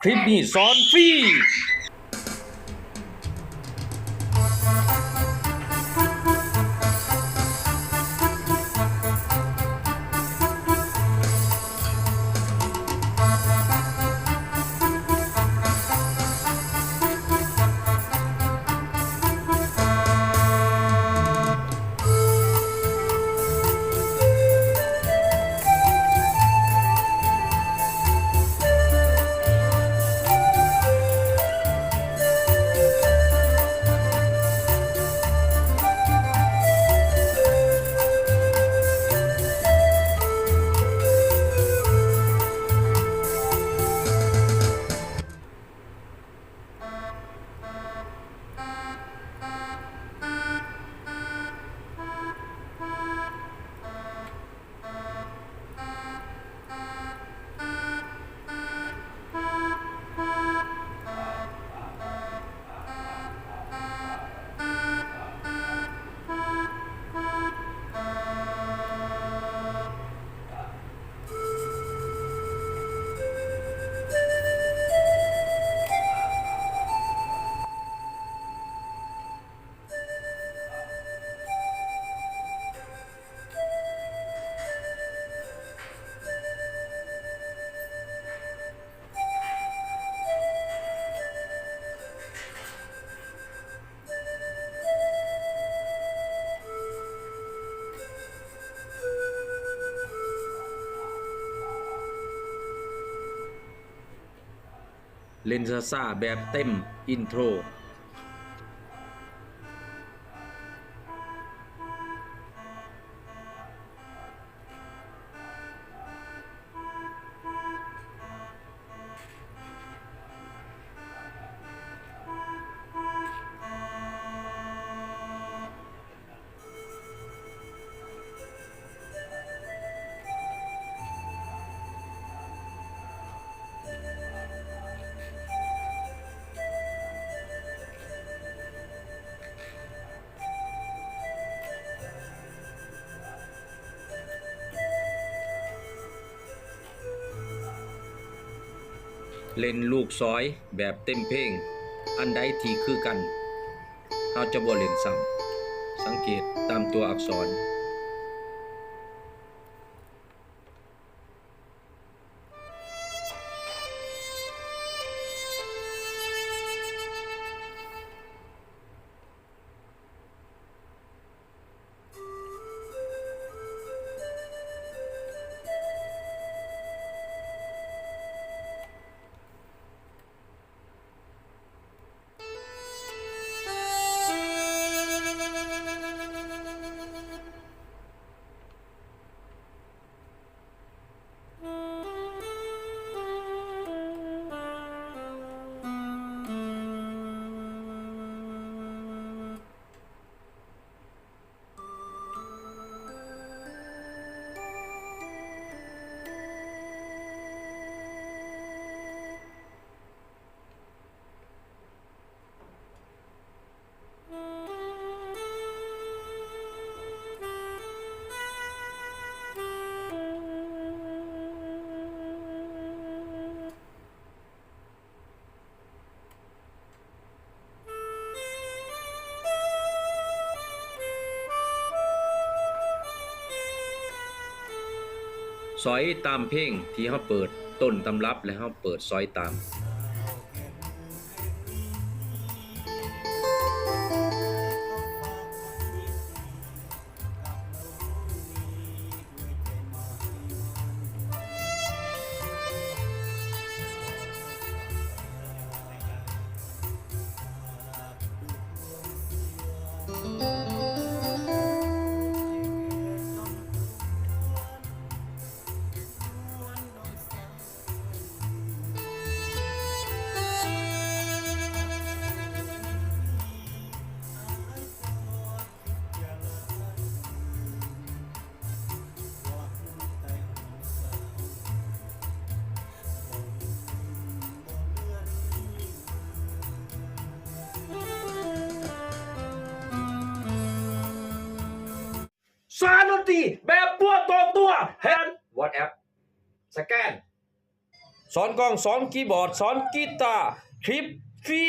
ຄລິບນີ້ສອນຟຣີ. ເຫຼັ້ນຊ້າໆ ແບບເຕັມອິນໂທຣ. ເຫຼັ້ນລູກຊອຍແບບເຕັມເພງ, ອັນໃດທີ່ຄືກັນ ເຮົາຈະບໍ່ເຫຼັ້ນຊ້ຳ. ສັງເກດຕາມຕົວອັກສອນ. ຊອຍຕາມເພງທີ່ເຮົາເປີດຕົ້ນຕຳລັບ ແລະ ເຮົາເປີດຊອຍຕາມ. ສານດົນຕີແບບຕົວຕໍ່ຕົວ ແຮນ ວອດແອັບ ສະແກນ. ສອນກ້ອງ ສອນຄີບອດ ສອນກີຕາ ຄລິບຟຣີ.